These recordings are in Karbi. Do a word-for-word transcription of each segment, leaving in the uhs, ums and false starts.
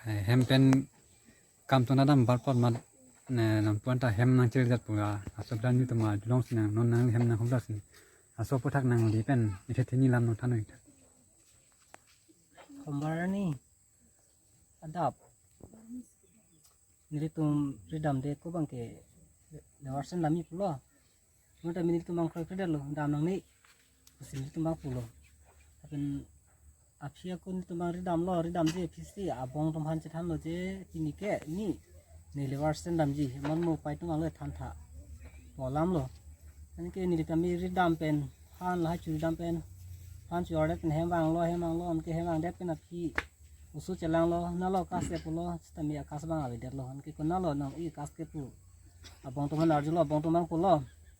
Eh, hem pen kam tona dam bar pot mat, ne, nang puan ta hem nangchirjat pu a, aso bran ni tuma julong sinang, non nang hem nang humda sin. Aso puthak nangli pen ithe thini lam nangthan noi. Hombar ni adap. Nelitum ridam de ko bangke lebar sen dam-i pulo. Mata nelitum bang kroikre detlo, dam nangne pusi nelitum bang pulo. Lapen aphi ako nelitum bang ridamlo, ridamji aphi si abong atum aphan chethanlo je pini ke ne, ne lebar sen damji, mon mo pai atum along thantha pu alamlo. Anke nelitum ridam pen, phan lahai churi dam pen, phan churi det pen hem vanglo, hem vanglo, anke hem vang det pen aphi oso chelanglo, nalo kas ke pulo, sitame akas bang avedetlo, anke konatlo nang-i kas ke pu. Abong atum aphan arjulo, abong atum bang pulo,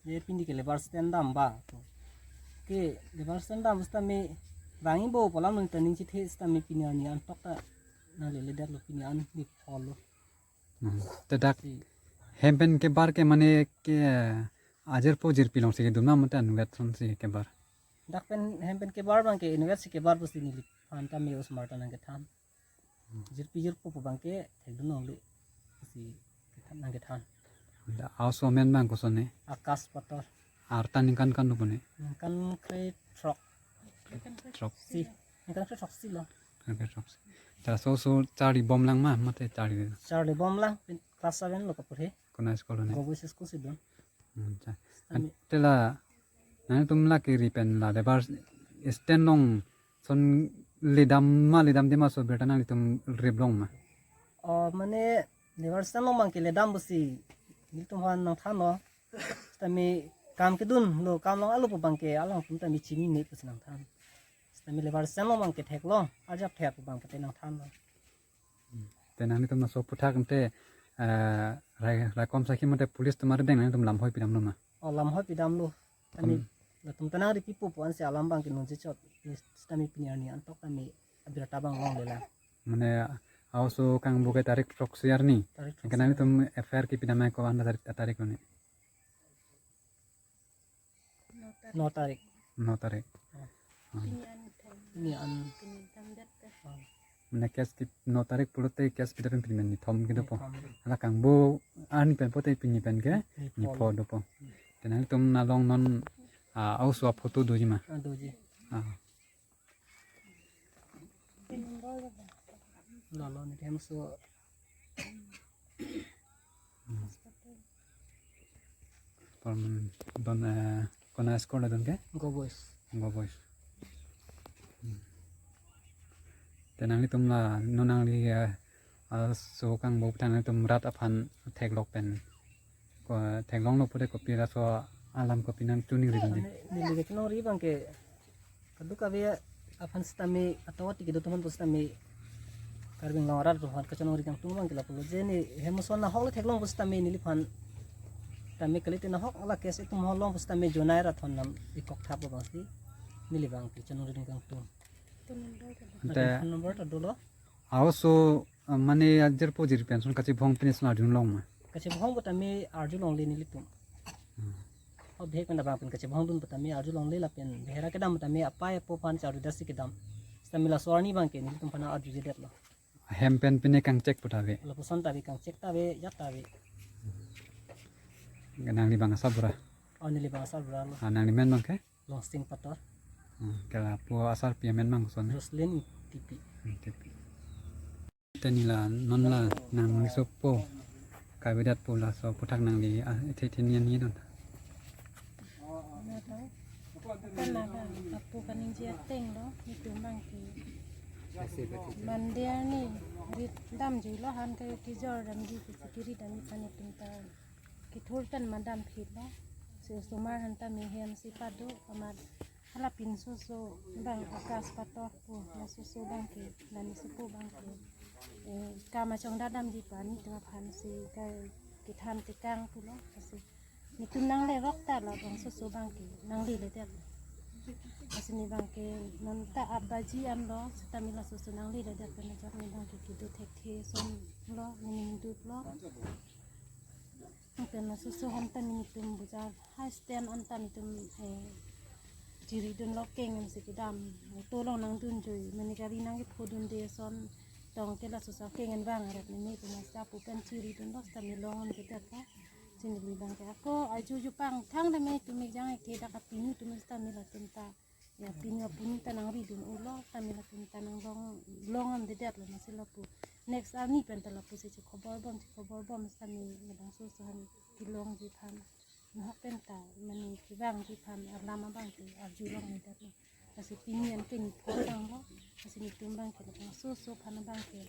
je pini ke lebar sen dam ba pu. Ke lebar sen dam sitame vang-ipo pu alam nelitum ning chethe sitame pini arni antok ta nangleledetlo, pini an ni phol lo. Hmm. Te dak si hem pen kebar ke mane ke ajirpo jirpi along si kedun ma mate anvet ason si kebar? Dak pen hem pen kebar bangke anvet si kebar pusi neliphan tame osomar ta nangkethan. Jirpi jirpo pu bangke thekdun longle pusi kethan, nangkethan. Da a-oso amen bang koson ne? Akash Pator. Arta ningkan kan lo pune? Ningkan krethrok. Throk. Si. Ningkan krethrok si lo. Ningkan krethrok si. Ta oso charli bomlang ma mate charli? Charli bomlang, class seven lo kapur he. Kona school ne? Government school si dun. Hmm, cha. Ami- Te la nangtum la kiri pen la lebar stand along ason ledam ma, ledam de ma, so birta nanglitum rip long ma? Oh, mane lebar stand along bangke ledam pusi nelitum aphan nangthanlo. Sitame kam kedun lo, kam long alo pu bangke alangtum tame chinine pusi nangthan. Sitame lebar stand along bangke theklong, arjap thek pu bangke te nangthanlo. Te nanglitum laso aputhak ante, eh, rai, raikom sakhi mate police atum arideng nanglitum lamhoi pidamlo ma? Oh, lamhoi pidamlo. Tame, hmm, latum ta nangripipo pu ansi alam bangke nunji chot. Sitame pini arni antok tame abirta bang longlelang. Mane a-oso kangbo ke tarik throksi arni. Tarik throksi. Anke nanglitum F I R kepidam ko anta tarik, tarik lo ne? No tarik. No tarik. Oh. Oh. Pini an thom. Pini an. Pini an thom det te. Oh. Mane case ke no tarik pulote case pida pen pini ni thom kedo po. Ni thom. Hala kangbo arni pen pote pini pen ke ni pho. Ni pho do po. Hmm. Te nanglitum along non, ah, a-oso aphoto doji ma? Ah, doji. Ah. Lalo ne hem so. Pon don, eh, kona school don ke? Go Boys. Go Boys. Hmm. Te nanglitum la non nangli, eh, aso kangbo aputhak nanglitum rat aphan theklok pen ko theklonglo pute kopi laso alam kopi nangchiningri dunji? Neli kachiningri bangke kadokave aphan sitame atawat tiki do teman pu sitame Karbi Anglong arat atum aphan kachiningri kangtung bangke lapulo je ne hem ason nahok le theklong pu sitame neliphan tame kalite nahok la case itum holong pu sitame jonai rat atum nam ikok thap abang si neli bangke chiningri kangtung. Ante phone number ta dolo. A-oso, ah, mane ajirpo jirpi ason kachebong pine ason arjulong ma? Kachebong pu tame arjulongle nelitum. Hmm. Obhek pen abang pen kachebong dun pu tame arjulongle lapen behera kedam pu tame apai apo aphan charju dasi kedam. Sitame laso arni bangke nelitum aphan arjujedetlo. Hem pen pine kangchek pu ta ave? Lapuson ta ave, kangchek ta ave, jat ta ave. Nangli bang asarbura? Oh, neli bang asarbura lo. Ah, nangli men bangke? Longsing Pator. Hmm, ke lapu asarpi amen bang koson ne? Roslyn Ingtipi. Ingtipi. Te neli la non la nangli sopo kavedet pu laso aputhak nangli, ah, ithe thini an ni don. Nata, kan nata, apu kaningje ateng lo, itum bangke. Monday arni rit damjuilo, han ke kejor damji, kisi kiri damji aphan itum ta kethur pen madam phit lo. Si osomar aphan ta mehem si pado amat hala pinso so bang Akash Pator pu laso so bangke, la ne sopo bangke, eh, kam achongdat damji pu ani itum aphan si ka kethan tekang pulo. Lasi netum nanglerok ta labangso so bangke nangleledet. Lasi ne bangke non ta abaji an lo, sitame laso so nangleledet pen ajok ne bangke kedo thekthe ason lo, ne ningduk lo. Lapen laso so aphan ta netum bujar hai stand an ta netum, eh, jiri dunlo keng si kedam. Auto along nangdunjui, mane gari nangkephodunde ason, tong ke laso sa kengen bang arat meme pu masa pu pen chiri dun lo sitame long-un-edet lo. Chini li bang ke ako aju jupang thang dame tumik jang ke dak apini tumik sitame latum ta. Ya pini apuni ta nangri dun ulo sitame latum ta nang long long-un-edet lo masi lapu. Next arni pen ta lapusi chekhobor bom chekhobor bom sitame labangso sohan kelongji aphan. Nahok pen ta mane kevangji aphan alam abang ke arjulong-edet lo. Lasi pini an pini pho tang lo. Lasi netum bang ke labangso so aphan abang ke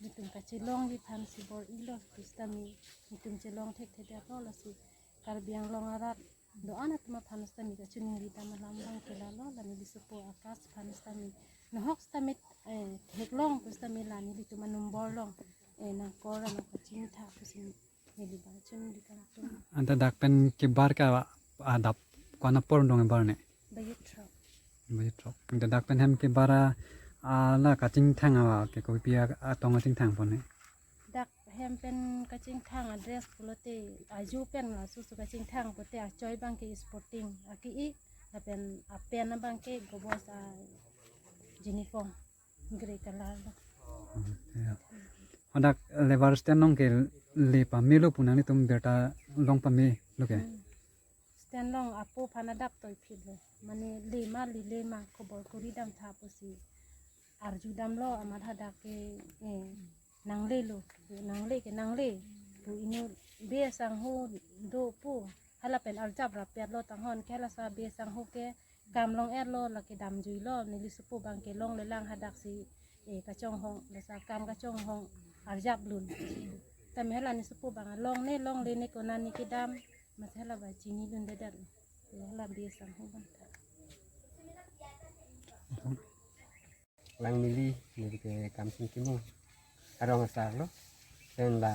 netum kachelongji aphan si bor-ilo pu sitame netum chelong thekthedet lo lasi Karbi Anglong arat do-an atum aphan sitame kachiningri dam alam bang ke lalo la neli sopo Akash aphan sitame nahok sitame eh theklong pu sitame la nelitum anumber long eh nangkor nang kachini tha pu sitame neli bang chini di kalatum. Anta dak pen kebar ke adap ko-an apor dong ebar ne? Bayu throk. Bayu throk. Anta dak pen hem kebar a, a la kachingthang ava ke kopi a, atong kachingthang pon ne? Dak hem pen kachingthang a-dress pulote aju pen laso so kachingthang pote achoi bang ke sporting aki-i lapen apen abang ke gobos a uniform grey color lo. Hmm, ya. Hadak labour stand along ke le pamelo pu nanglitum birta long pamelo ke? Hmm. Stand along apo aphan adap toiphit lo. Mane le ma le le ma khobor kori dam tha pusi arju dam lo amat hadak ke eh, nangle lo, nangle ke nangle pu inut be sangho do pu hala pen arjap rapet lo tanghon ke hala sa be sangho ke kam long-et lo lake damjui lo neli sopo bang ke longle lang hadak si eh kachonghong lasa kam kachonghong arjap lun. Tame hala ne sopo bang longne longle ne konane kedam masi hala ba chini lun dedet lo. Hala be sangho bang ta. Lang neli, neli ke Kamsing Timung arong asar lo. Pen la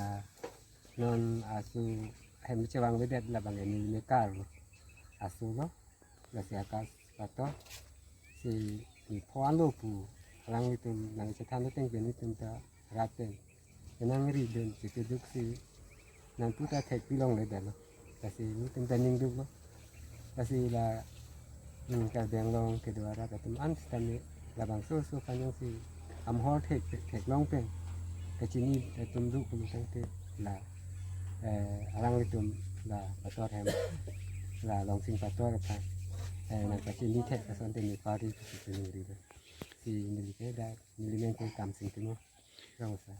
non asu hem chevang-vedet labang ke neli mekar lo. Asu lo, lasi Akash Pator, si ni pho-an lo pu alanglitum nangchethan ateng pen netum ta rat pen kenangri dun si keduk si nangpu ta thekpi longle detlo. Lasi netum ta ningduk lo. Lasi la, hmm, Karbi Anglong kedo arat atum an sitame labangso so aphan jongsi amhor thek theklong pen kachini atum do pulo tangte la, eh, alanglitum la Pator hem la Longsing Pator aphan, eh, nang kachini thek asonte ne pari pusi chiningri lo. Si neli ke dak neli meng ke Kamsing Timung arong asar.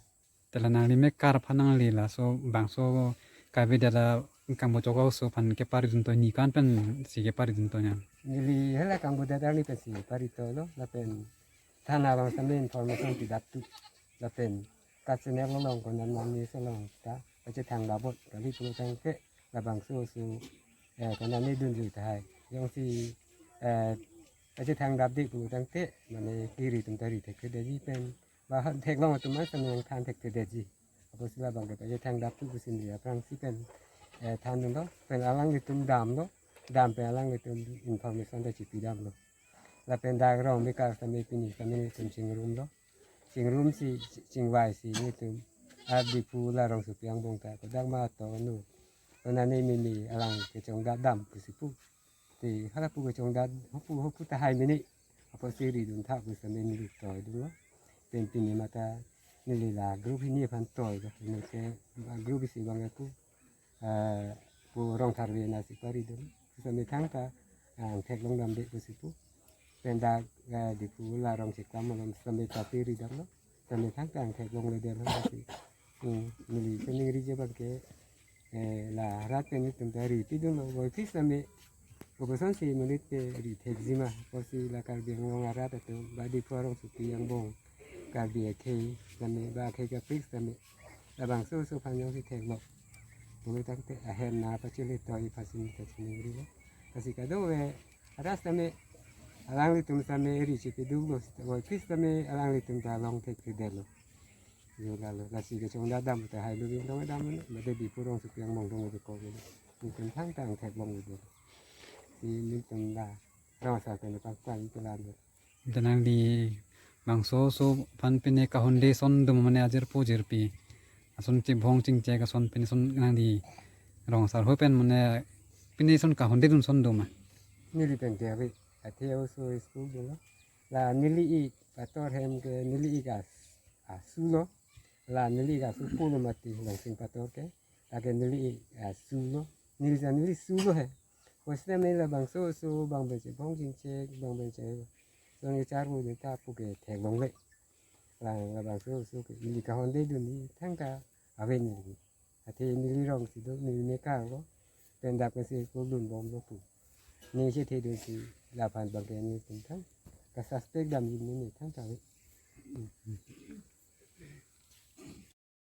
Te la nangli mekar aphan nangli laso bangso kavedet a kangbochok aso aphan kepari dun to ni ko-an pen si kepari dun to nang? Neli hala kangbodet arni pen si pari to lo lapen thana along sitame information pidap tu lapen ka channel along konat mani selong ta pachethang dap bot kali pulo tangte labangso so, eh, konane dunjui tahai. Jongsi, eh, pachethang dapde pulo tangte mane kiri atum ta ri thekthedetji pen ba han theklong atum an sitame nangthan thekthedetji. Apotsi labang ke pachethang dap tu pusi neli aphrangsi pen, eh, than dun lo pen alanglitum dam lo, dam pen alanglitum information ta chipi dam lo. Lapen dak rong mekar sitame pini sitame netum chingrum lo. Chingrum si chingvai si netum ar Diphu la rongsopi angbong ta kodak ma to nu. Konane meme alang kechongdat dam pusi pu. Te hala pu kechongdat hopu hopu tahai mene. Apotsi ri dun tha pu sitame neli toi dun lo. Pen pini mata neli la group hini aphan toi lo. Neli ke group isi bang ke pu, eh, pu Rongtharve nasi pari dun lo. Sitame thangta, ah, theklong damde pusi pu. Pen dak, eh, Diphu la rong chekam malom sitame ta piri dam lo. Sitame thangta theklongle detlo si. Hmm, neli chiningri je bang ke, eh, la rat pen netum ta ri pidun lo, boiphit sitame. Kopuson si monit ke ri thekji ma, apotsi la Karbi Anglong arat atum, ba Diphu arongsopi angbong, Karbi akhei sitame, ba akhei kaprek sitame, labangso so aphan jongsi theklong pulo tangte ahem nangpachele toi aphansi neli ta chiningri lo. Lasi kadokave arat sitame alanglitum sitame ri chipi duk lo sita boiphit sitame alanglitum ta long thekthedet lo. Yo lalo, lasi kechongdat dam tahai lo ri dong dam lo, mate Diphu rongsopi angbong dong lo ko lo. Netum thangta theklongle detlo. Si netum la rong asar pen pangkang pen lo. Te nangli bangso so aphan pine kahonde son do ma mane ajirpo jirpi ason chibhong chingchek ason pine son nangli rong asar ho pen mane pine son kahonde dun son do ma? Neli pen ke ave, athe oso school dun lo. La neli ik Pator hem ke neli ik as asu lo. La neli asu pulo mati Longsing Pator ke. Lake neli asu lo. Neli sa neli su lo he. Hostel neli labangso oso bang benche phong chingchek bang benche. So neli charbo de ta pu ke theklongle. Lang labangso oso ke ili kahonde dun ni thangta ave neli. Athe neli rong si do neli ne kar lo. Pen dak si ko dun bom lo pu. Neli si the dun si laphan bang ke neli pen thang. Ka suspect dam ni neli thangta ave.